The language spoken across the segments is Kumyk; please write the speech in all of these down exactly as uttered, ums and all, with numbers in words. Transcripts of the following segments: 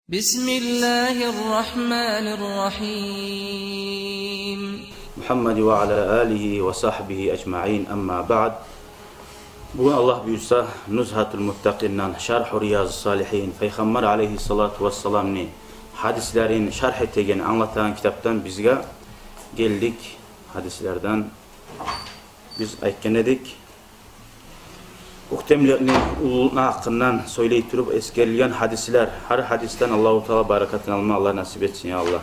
بسم الله الرحمن الرحيم. محمد وعلى آله وصحبه أجمعين، أما بعد. Бугюн, Аллагь буюрса, Нузгьатул Муттакъиндан, Шаргьу Риязу Салигьин, Пайхаммар алайгьиссалату вассаламны гьадислерин шаргь этеген, англатагъан китапдан бизге гелдик. Гьадислерден биз айтгъан эдик, оьктемликни уллулугъуну гьакъындан сёйлей туруп эсгерилген гьадислер. Гьар гьадисден Аллагьу Таала баракатын алма Аллагь насип этсин, я Аллагь.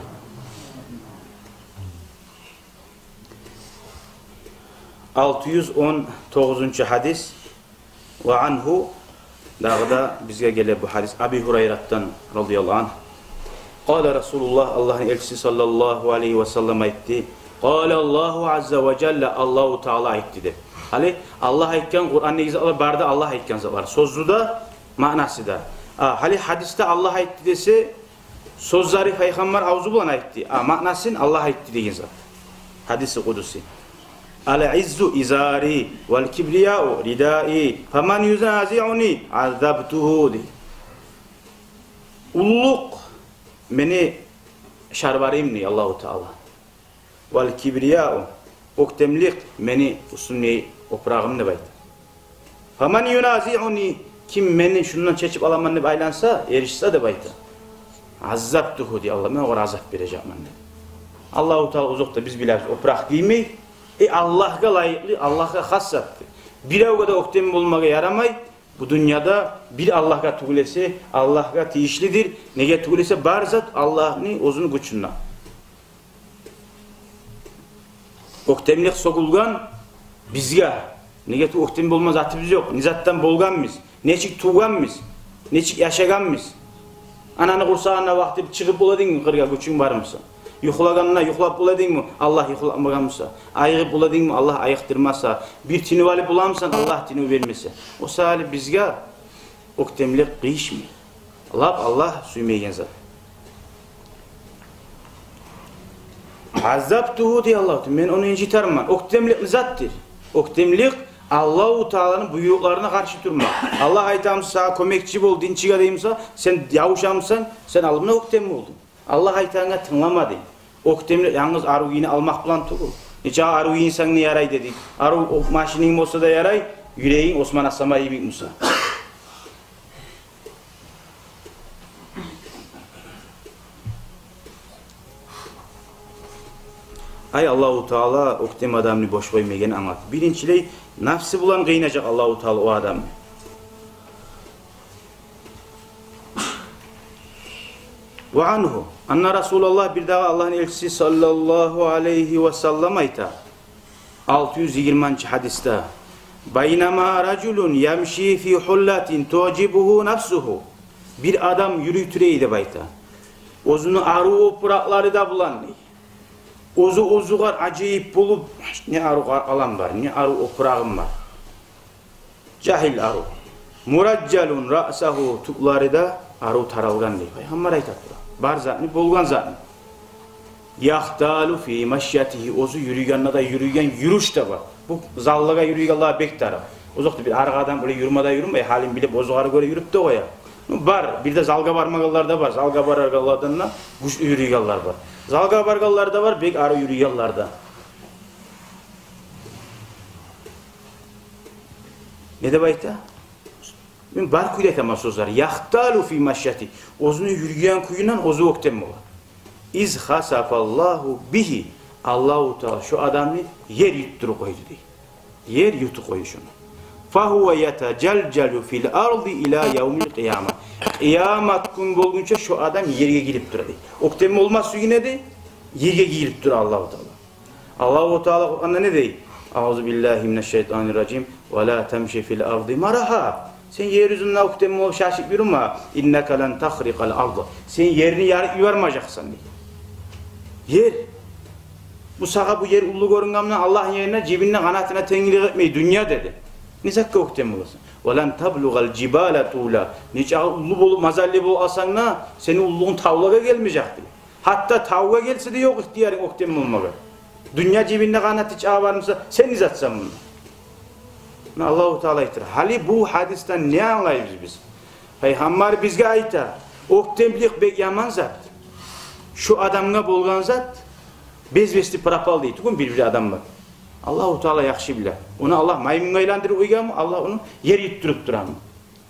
Алты юз он тогъузунчу гьадис. Ва ангьу, дагъы да бизге геле бу гьадис Аби Гьурайратдан, радияллагьу ангь. Къала Расулуллагь, Аллагьны элчиси, саллаллагьу алайгьи ва саллам, айтды: «Къала Аллагьу азза ва жалла», Аллагьу Таала айтды деп. Гьали Аллагь айтгъан, Къуранда негизи алар бары да Аллагь айтгъан затлар. Сёзю де, маънасы да. А, гьали гьадисде Аллагь айтды десе, сёзлери Пайхаммар авзу булан айтды, а маънасын Аллагь айтды деген зат. Гьадиси къудуси. «Ал-иззу изари, вал-кибрияу ридаи, фаман юназиъуни аззабтугьу», дей. Уллулукъ мени шалбарым, дей Аллагьу Таала. «Вал-кибрияу», оьктемлик мени уьстюмдеги опурагъым деп айта. «Фаман юназиъуни», ким мени шундан чечип аламан деп айланса, эришсе деп айта, «аззабтугьу», дей Аллагь, мен огъар азап бережекмен деп. Аллагьу Таала, озокъда, биз билебиз, опуракъ гиймей. Э, Аллагьгъа лайыкълы, Аллагьгъа хас затды. Биревге де оьктем болмагъа ярамай. Бу дюньяда бир Аллагьгъа тюгюл эсе, Аллагьгъа тийишлидир. Неге тюгюл эсе, бар зат Аллагьны оьзюню гючюнде. Оьктемлик сёгюлген бизге. Неге тюгюл, оьктем болма затыбыз ёкъ. Не затдан болгъанбыз, нечик тувгъанбыз, нечик яшагъанбыз. Ананы къурсагъында вакъти чыгъып бола эдингми къыргъа, гючюнг бар буса? Юхлагъанда юхлап бола эдингми, Аллагь юхлатмагъан буса? Айыгъып бола эдингми, Аллагь айыкъдырмаса? Бир тынып алып бола бусанг, Аллагь тынып бермесе? О саялы бизге оьктемлик къыйышмай. Лап Аллагь сюймейген зат. «Аззабтугьу», дей Аллагь, мен ону инжитермен. Оьктемлик не затдыр? Оьктемлик Аллагьу Тааланы буйрукъларына къаршы турма. Аллагь айта буса, сагъа кёмекчи бол, дин чыгъа дей буса, сен ябуша бусанг, сен алдын оьктем болдунг. Аллагь айтагъангъа тынгламадынг. Оьктемлик янгыз арив гийинни алмакъ булан тюгюл. Нечакъы арив гийинсенг де ярай дедик. Арив о-, машининг болса да ярай, юрегинг Осман Асама йимик буса. Ай, Аллагьу Таала оьктем адамны бош къоймайгъанны англат. Биринчилей, напсы булан къыйнажакъ Аллагьу Таала о адамны. Ва ангьу анна Расулаллагь, бир дагъы Аллагьны элчиси, саллаллагьу алайгьи ва саллам, айта, алты юз йигирманчы гьадисде: «Байнама ражулун ямши фи гьуллатин туъжибугьу нафсугьу». Бир адам юрюй тура эди деп айта, оьзюню арив опуракълары да булан, дей. Оьзю оьзюгер ажайып болуп, не арив къаркъарам бар, не арив опурагъым бар. Жагьил арив. «Муражжалун раъсагьу», тюклери де арив таралгъан, дей. Пайхаммар айта тура. Бар затны, болгъан затны. «Яхталу фи машятигьи», оьзю юрюйгенде де, юрюйген юрюш де бар. Бу заллагъа юрюйгенлеге бек тарыкъ. Озокъда, бир арив адам булай юрюме де юрюмей, гьалын билип, оьзюгер гёре юрюп де къоя. Ну, бар, бир де залгъа бармагъанлар да бар. Залгъа барагъанлардан да гючлю юрюйгенлер бар. Залгъа баргъанлар да бар, бек арив юрюйгенлер де. Не деп айта? Мен бар кюйде айтаман сёзлер. «Яхталу фи машятигьи». Оьзюню юрюйген кюйюнден оьзю оьктем бола. «Из хасафаллагьу бигьи». Аллагьу Таала шо адамны ер ютдуруп къойду, дей. Ер ютуп къойду шону. «Фагьува ятажалжалу фил арди ила явмил къияма». Къыямат гюн болгъунча шо адам ерге гирип тура, дей. Оьктем болма сююне де, ерге гирип тура Аллагьу Таала. Аллагьу Таала Къуранда не дей? «Аузу биллагьи минаш шайтанир ражим. Ва ла тамши фил арди марагьа». Сен ер юзюнде оьктем болуп шашып юрюме. «Иннака лан тахрикъал арда». Сен ерни ярып йибермежексен, дей. Ер. Бу сагъа бу ер уллу гёрюнгенде, Аллагьны ерине, жибинде, къанатына тенглик этмей дюнья, деди. Не затгъа оьктем боласан? «Ва лан таблугъал жибала тула». Нечакъы уллу болуп, мазаллы болуп алсанг да, сени уллулугъунг тавлагъа гелмежек, дей. Гьатта тавгъа гелсе де ёкъ ихтиярынг оьктем болмагъа. Дюнья жибинде къанаты чагъы бар буса, сен не затсан мунда? Муна Аллагьу Таала айтыр. Гьали бу гьадисден не англайбыз биз? Пайхаммар бизге айта, Оьктемлик бек яман зат. Шо адамгъа болгъан зат без вести пропал дей тюгюлмю бир-бир адамлар. Аллагьу Таала яхшы биле. Ону Аллагь маймунгъа айландырып къойгъанмы, Аллагь ону ер ютдуруп турамы?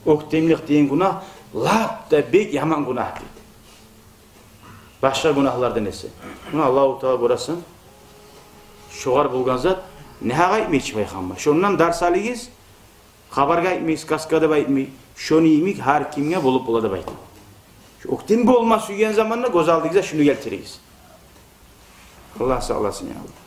Оьктемлик деген гюнагь лап да бек яман гюнагь дейди, башгъа гюнагьлардан эсе. Муна Аллагьу Таала, гёресен, шогъар болгъан зат. Негьакъ айтмай чы Пайхаммар: «Шондан дарс алыгъыз, хабаргъа айтмайсыз, сказка деп айтмай, шону йимик гьар кимге болуп бола», — деп айтды. Шо оьктем болма сюйген заманда гёз алдыгъызгъа шуну гелтиригиз. Аллагь сакъласын, я Аллагь.